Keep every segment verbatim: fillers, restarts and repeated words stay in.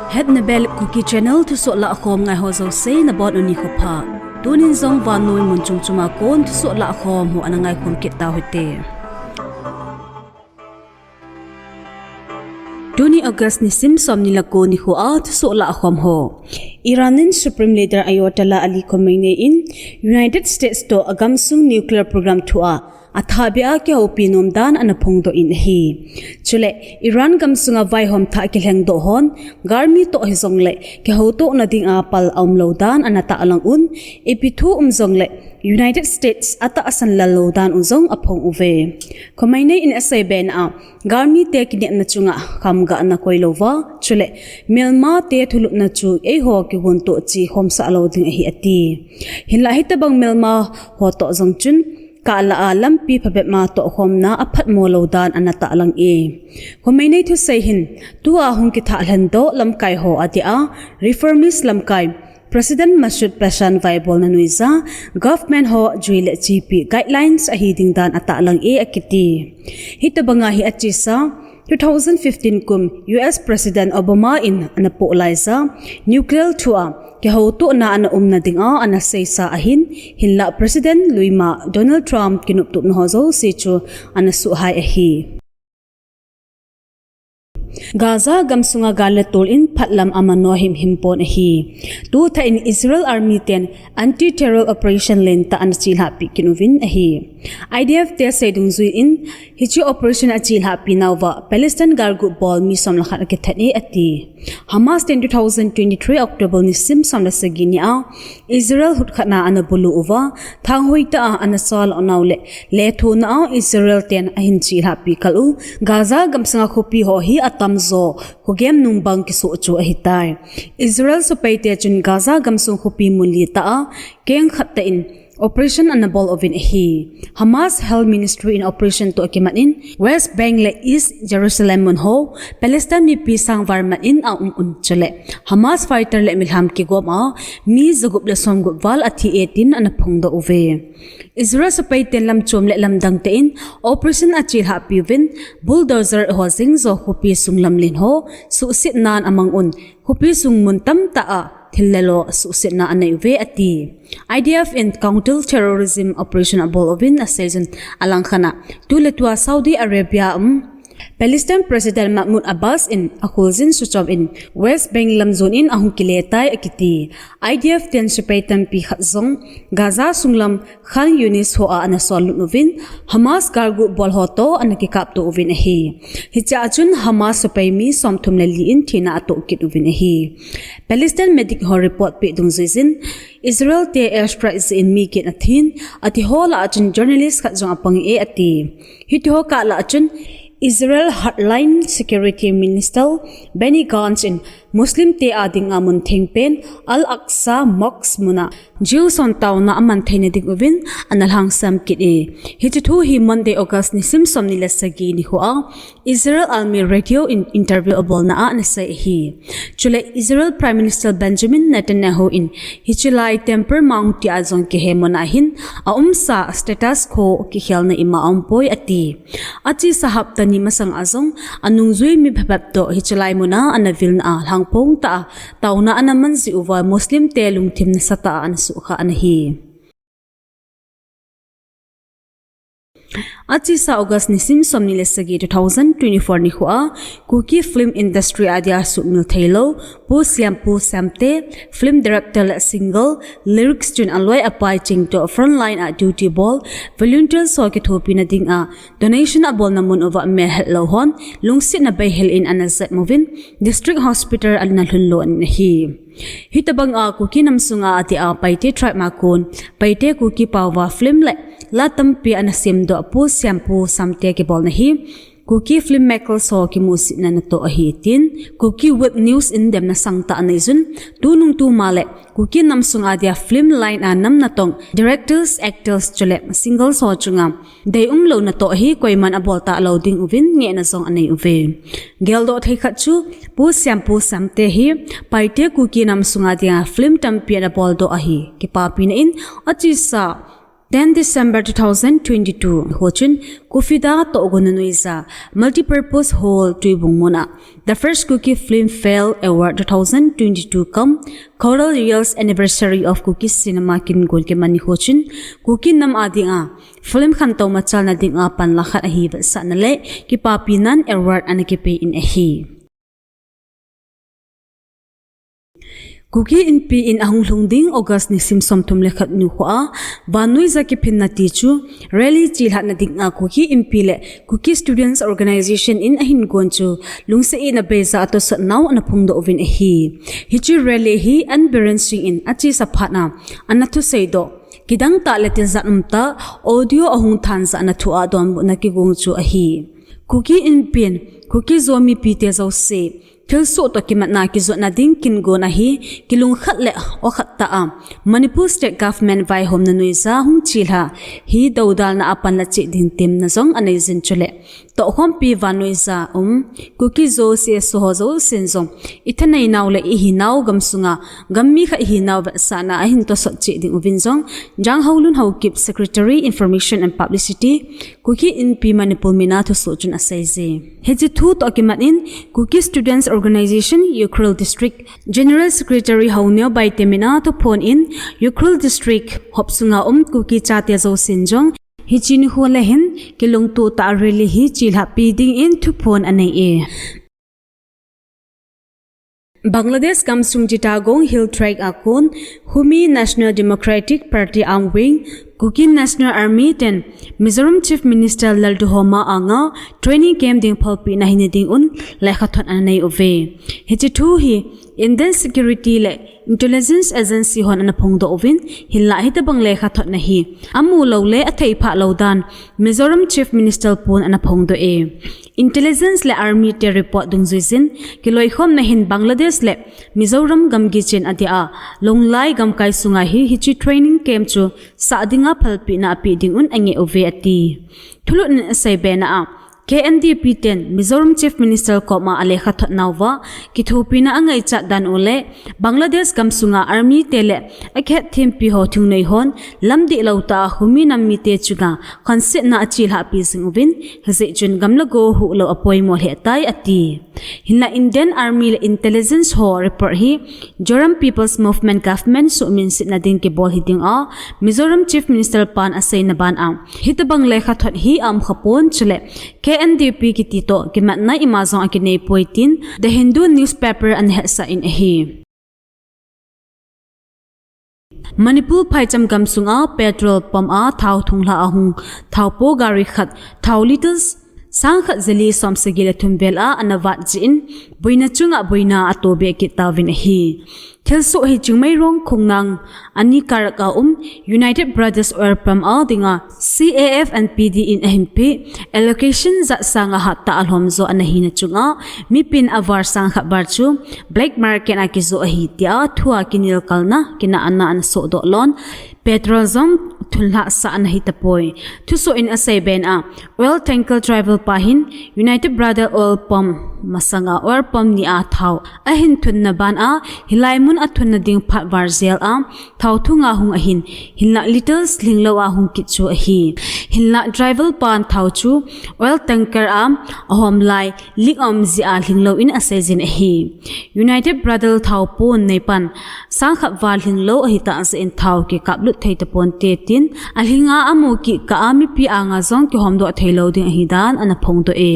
Hetna bel Kuki Channel thusoh lahkhom ngai ho jouse nabonun nikho pha. Tunin jong vannoi mun chom choma kon thusoh lahkhom ho ana ngaikhom kit tau hite. Tuni August nisim somni le ko nikho a thusoh lahkhom ho. Iran in Supreme Leader Ayatollah Ali Khamenei in United States toh agamsung nuclear program thua athah beh a kihoupi nom dan ana phongdoh in ahi. Chule Iran gamsunga vaihom thah kilhengdoh hon galmi toh hijongle kihoutoh nadinga pal aumlou dan ana tahlang un, ipi thu um jongle United States atahsan lal lou dan u jong aphong uve. Khamenei in asei bena a, galmite kinepna chunga khamgah ana koi louva, chule melmate thulhutna chu eiho kigon toh chi khomsah lou ding ahi ati. Hinlah hitobang melma ho toh jong chun kahlah a lampi phabep ma tohkhomna aphatmo lou dan ana tahlang e. Khamenei thusei hin tua hung kithah lhendoh lamkai ho adia, reformist lamkai President Masoud Pezeshkian vaibolna noiya government ho jui le chepi guidelines ahi ding dan atahlang e akiti. Hitobanga hi achesa two thousand fifteen kum U S President Obama in ana poh laiya nuclear thua kihoutohna ana umna dinga ana seisa ahin, hinlah President luima Donald Trump kinoptopna ho jouse chu ana suhhai ahi. Gaza gamsunga gal le tol in phatlam amano himhim pon ahi. Tuthah in Israel Army ten anti-terror operation lentah ana chelhahpi kit uvin ahi. I D F te sei dungjui in hiche operation achelhahpi nauva Palestine galguh bol mi som le khat akithat e ati. Hamas ten two thousand twenty-three October nisim som le sagi nia Israel hutkhatna ana bulu uva, thanghoitah a ana sal nau le lethona a Israel ten ahin chelhahpi kal u. Gaza gamsunga khopi ho hi atamjo khogem nungbang kisoh chu ahitai. Israel sepaite chun Gaza gamsung khopi mun litah a keng khat tah in operation ana bol uvin ahi. Hamas Health Ministry in operation toh akimat in West Bank le East Jerusalem mun ho Palestine mipi sangvar mat in aum un, chule Hamas fighter le milham kigom a mi jagup le somgup val athi e tin ana phongdoh uve. Israel sepaiten lamchom le lamdang tah in operation achelhahpi uvin, bulldozer ho jeng jo khopi sung lamlen ho suhsetnan amang un, khopi sung mun tamtah a thil le lo suhsetna anei uve ati. I D F in counter terrorism operation abol uvin aseijun, alangkhat a tuletua Saudi Arabia a um Palestine President Mahmoud Abbas in akholjin suchom in West Bank lam jon in ahung kile tai akiti. I D F ten sepai tampi khat jong Gaza sunglam Khan Yunis ho a ana sollut uvin, Hamas galguh bol ho toh ana kikapto uvin ahi. Hichea chun Hamas sepai mi somthum le li in thina atoh kit uvin ahi. Palestine medic ho report peh dungjuijin, Israel te airstrike jeh in mi get athin, atiho lah a chun journalist khat jong apang e ati. Hitiho kah lah a chun Israel Homeland Security Minister Benny Gantz in Muslim te a dinga mun thengpen Al-Aqsa Mosque muna Jews hon taona aman theina ding uvin ana lhangsam kit e. Hiche thu hi Monday, August nisim somni le sagi nikho a Israel Almi Radio in interview abolna a ana sei ahi. Chule Israel Prime Minister Benjamin Netanyahu in hiche lai Temple Mount tia jong kihe muna hin aumsa status quo kikhelna ima aumpoi ati. Achesa hapta ni masang a jong anungjui mi phabep toh hiche lai muna ana vilna a lhangphong tah a taona ana man jeh uva Muslim te lungthim nasatah a ana suhkhah ana hi. Achesa August nisim somni le sagi two thousand twenty-four nikho a Kuki film industry a dia suhmil theilou Pu Siampu Samte, film director le singer, lyrics chun aloi apai ching toh frontline a duty bol volunteers ho kithopina dinga donation abolna mun uva melhet lou hon lungsetna beihel in ana jep uvin District Hospital ana lhunlhon in ahi. Hitobanga Kuki nam sunga adia Paite tribe a kon Paite Kuki paova film le la tampi ana semdoh Pu Siampu Samte kibolna hi Kuki film makers ho kimusetna natoh ahi tin Kuki Week News in demna sangtah aneijun, tunung tuma le Kuki nam sunga dia film line a nam natong directors, actors chule singers ho chunga deium louna toh hi koiman abol talou ding uvin ngehna jong anei uve. Geldoh thei khat chu Pu Siampu Samte hi Paite Kuki nam sunga dia film tampi ana boldoh ahi. Kipapina in achesa Ten December two thousand twenty-two, ho chun Kufida toh gona noiya Multipurpose Hall Tuibong muna The First Kuki Film Fale Award two thousand twenty-two cum Coral Reels Anniversary of Kuki Cinema kin gon kiman ni ho chun Kuki nam a dinga film khantou machalna dinga panla khat ahi vetsahna le kipapi nan award ana kipe in ahi. Kuki Inpi in ahung lhung ding August nisim somthum le khat nikho a vannoiya kiphinna ti chu rally chilhahna dinga Kuki Inpi le Kuki Students Organization in ahin gon chu lungset in abeija atosot nau ana phongdoh uvin ahi. Hiche rally hi N Biren Singh in achesa phat a ana thusei doh, kidang tah le tijat umtah audio ahung thanjahna thu a donbutna kigong chu ahi. Kuki Inpi in Kuki Zo mipite jouse thilsoh toh kimatna kijotna ding kin gon ahi, kilungkhat le aw khat tah a Manipur State Government vaihomna noiya hung chilhah hi doudalna a panla cheh ding temna jong anei jin chule tohkhompi vannoiya um Kuki Zo C S O ho jousen jong ithanei nau le ihi nau gamsunga gam mi khat ihi nau vetsahna ahin tosot cheh ding uvin jong Janghoulun Haokip, Secretary Information and Publicity, Kuki Inpi Manipur mina thusoh chun asei je. Hiche thu toh kimat in Kuki Students Organization Ukhrul District General Secretary Haoneo Baite mina thuphon in Ukhrul District hop sunga um Kuki chate jousen jong hiche nikho le hin kilungto tah a rally hi chilhahpi dingin thuphon anei e. Bangladesh gamsung Chittagong Hill Tract a kon Humi National Democratic Party armed wing, Kuki National Army ten Mizoram Chief Minister Lalduhoma anga training camp ding phalpina hina ding un lekhathot ana nei uve. Hiche thu hi Indian Security le Intelligence Agency hon ana phongdoh uvin, hinlah hitobang lekhathotna hi amu lou le athei phah lou dan Mizoram Chief Minister pon ana phongdoh e. Intelligence le Army te report dungjuijin, kiloikhomna hin Bangladesh le Mizoram gamgi chen adia, Lunglei gamkai sunga hi hiche training camp chu sah dinga phalpina apeh ding un angeh uve ati. Thulhut in asei bena a, K N D P ten Mizoram Chief Minister koma alekhathot nauva, kithopina angaichat dan u le, Bangladesh gamsunga Army te le akhetthem pi ho thingnoi hon, lamdih lou tah a Humi nam mite chunga khonsetna achilhahpi jing uvin, hijeh chun gam le go huhlou apoimo lheh tai ati. Hinlah Indian Army le Intelligence ho report hi Zoram People's Movement government suhminsetna ding kibol hiding a, Mizoram Chief Minister pan aseina ban a, hitobang lekhathot hi aumkhapon chule K N D P kiti toh kimatna ima jong akinei poi tin The Hindu newspaper ana hetsah in ahi. Manipur phaicham gamsunga petrol pump a thao thunglha ahung thaopo gari khat thao liters sangkhat jali somsagi le thum vel a ana vat jeh in boina chunga boina atohbeh kit tauvin ahi. Thilsoh hi Chingmeirong Khongnang Ani Karak a um United Brothers Oil Pump a dinga C A F and P D in ahinpeh allocation jat sanga hattah alhomjo ana hina chunga mipin avar sangkhat val chu black market a kijoh ahi tia thua kinelkalna kinahna ana sohdoh lon petrol jong thunglha sah ana hitapoi. Thusoh in asei bena oil tanker driver pa hin United Brother Oil Pump masanga oil pump ni a thao ahin thunna ban a hilai mun athunna ding phat val jel a thao thunga hung ahin, hinlah liters lhinglou a hung kit chu ahi. Hinlah driver pan thao chu oil tanker a ahom lai lik aum jeh a lhinglou in aseijin ahi. United Brother thao pon neipan sangkhat val lhinglou ahitah jeh in thao kikaplut thei taponte tin alhinga amu kikah a mipi anga jong kihomdoh theilou ding ahidan ana phongdoh e.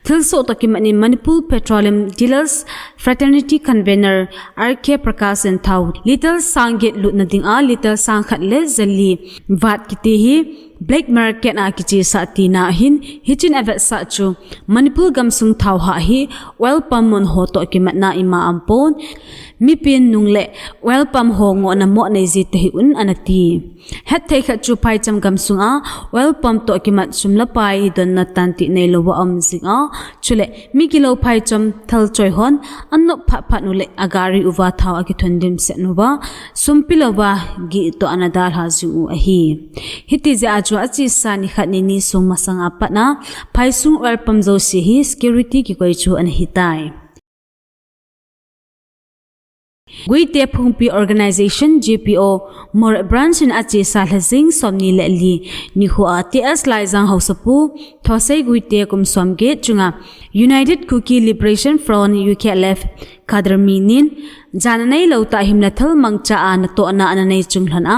Thilsoh toh kimat in Manipur Petroleum Dealers Fraternity Convener R K Prakash in thao litre sangget lutna dinga litre sangkhat le jali vat kiti hi black market a kichesah tina ahin, hichin avetsah chu Manipur gamsung thao hah hi oil pump mun ho toh kimatna ima aumpon, mipin nung le oil pump ho ngohna mo neiji tahih un anati. Hetthei khat chu phaicham gamsunga oil pump toh kimat sum le pai donna tanti neilouva aum jinga, chule mi kilou phaicham thalchoi hon anop phatphat u le agari uva thao akithun dimset uva, sumpi louva gih toh ana dalha jing u ahi. Hiti jeh a chu achesa nikhat nini sung masanga patna phaisung oil pump jouse hi security kikoi chu ana hitai. Guite Phungpi Organization, G P O, Moreh Branch in achesa lhajing somni le li nikho a T S Laijang Haosapu Thosei Guite kum somget chunga United Kuki Liberation Front, U K L F, cadre mi nin, jana neilou tah himna thal mangcha a natohna ana nei chung lhon a,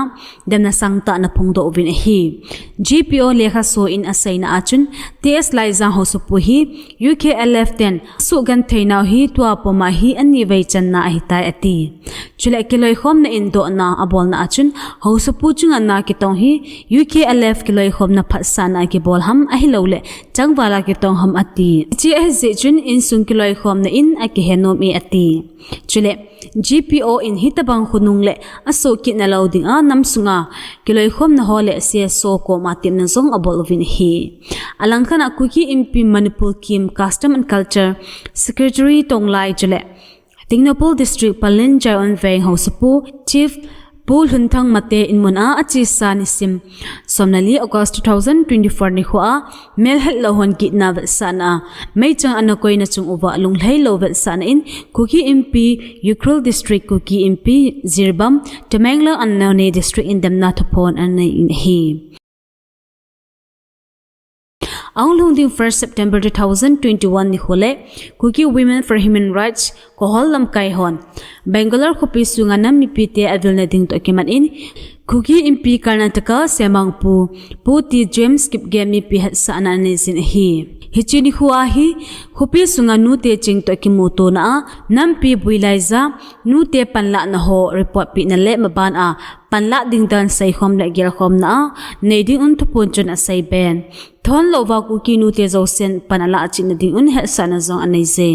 demna sangtah ana phongdoh uvin ahi. G P O lekhaso in aseina a chun, T S Laijang Haosapu hi U K L F ten asugenthei nau hi tua puma hi anivei channa ahitai ati. Chule kiloikhomna in dohna abolna a chun, Haosapu chunga na kitong hi U K L F kiloikhomna phatsahna a kibol ham ahilouleh changvala kitong ham ati. Hiche ahi jeh chun insung kiloikhomna in akihe nom e ati. Chule G P O in hitabang khonung le asoh kitna lou dinga namsunga kiloikhomna ho le C S O koma tepna jong abol uvin ahi. Alangkhat a Kuki Inpi Manipur Kim Custom and Culture Secretary Tonglai chule Tengnoupal District Pallel Zion Veng Haosapu Chief Pu Lhunthang Mate in mun a achesa nisim somna li August two thousand twenty-four nikho a melhetlou hon kitna vetsahna a meichang ana koina chung uva lunglhailou vetsahna in Kuki Inpi Ukhrul District, Kuki Inpi Jiribam, Tamenglong and Noney District in demna thuphon ana nei in ahi. Ahung lhung ding first September two thousand twenty-one nikho le Kuki Women for Human Rights Kohol lamkai hon Bangalore khopi sunga nam mipite avilna ding toh kimat in Kuki Inpi Karnataka Semang Pu, Pu T James Kipgen mipi hetsahna anei jin ahi. Hiche nikho a hi khopi sunga nute ching toh kimutona a nampi builai ja nute panlahna ho report pehna le maban a panlah ding dan seikhom le gelkhomna a nei ding un thuphon chun aseiben. Thonlouva Kuki nute jousen pan alah chihna ding un hetsahna jong anei je.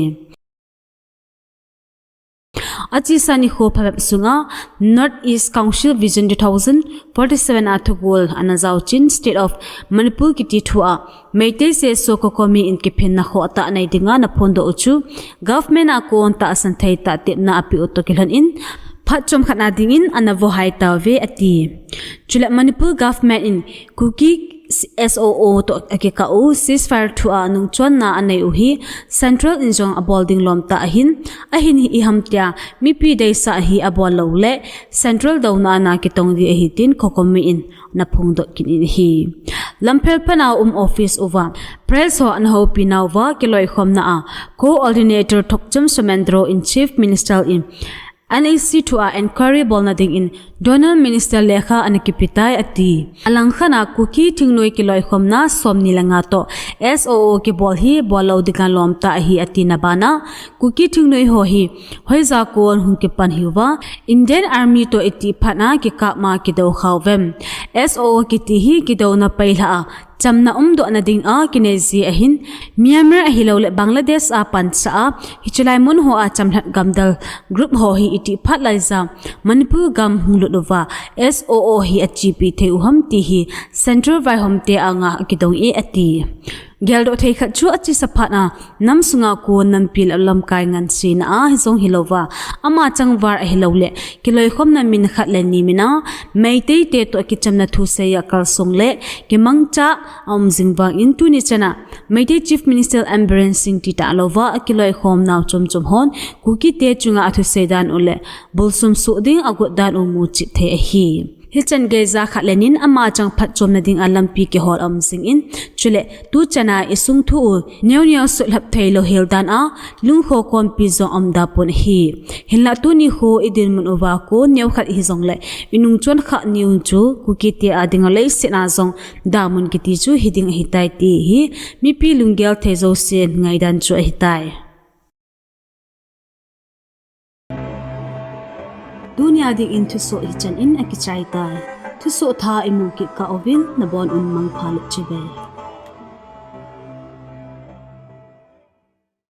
Achesa nikho phabep sunga North East Council Vision two thousand forty-seven a thugol ana jaochin State of Manipur kiti thu a Meitei C S O COCOMI in kiphinna khohtah nei dinga ana phondoh u chu government a kon tahsan thei tah tepna apeh u toh kilhon in phat chomkhat na dingin ana vohhai tauve ati. Chule Manipur government in Kuki S O O toh akikah u ceasefire thu a nungchonna anei u hi Central in jong abol ding lomtah ahin, ahin iham tia mipi deisah hi abol lou le Central douna a na kitong ding ahi tin COCOMI in ana phongdoh kit in ahi. Lamphel phat a um office uva press ho ana houpi nauva kiloikhomna a Coordinator Thokcham Somendro in Chief Minister in N E C thu a inquiry bolna dingin Donald Minister lekha ana kipetai ati. Alangkhat a Kuki thingnoi kiloikhomna somni le nga toh S O O kibol hi bollou dinga lomtah ahi atina bana Kuki thingnoi ho hi hoija kon hung kipan hiuva Indian Army toh itih phat a kikapma kidou khauvem. S O O kiti hi kidouna pailhah a chamna umdohna dinga kinei ji ahin, Myanmar ahilouleh Bangladesh a pansa a hiche lai mun ho a chamlhat gamdal group ho hi itih phat laija Manipur gam hung lut uva S O O hi achepi thei u ham ti hi Central vaihomte anga akidong e ati. Geldoh thei khat chu achesa phat a namsunga kon nampi le lamkai ngansena a hijong hilouva ama changval ahilouleh kiloikhomna min khat le ni mina Meitei te toh kichamna thusei a kalsong le kimangcha aum jing vangin tuni chana Meitei Chief Minister N Biren Singh titah louva akiloikhom nau chomchom hon Kuki te chunga athusei dan u le bulsum soh ding agot dan u muchip thei ahi. Hichan geija khat le nin ama chang phatchomna dinga lampi kihol aum jingin, chule tuchana isung thu u neoneo sutlhap theilou hel dan a lungkho konpi jong aum dapon ahi. Hinla tuni kho idinmun uva kon neokhat hijongle inungchon khah niu chu Kuki te a dinga leiset a jong damun kiti chu hiding ahitai ti hi mipi lunggel thei jousen ngaidan chu ahitai. Tunia dingin thusoh hichan in akichai tai. Thusoh thah imu kit kah uvin nabon un mangpha le chibai.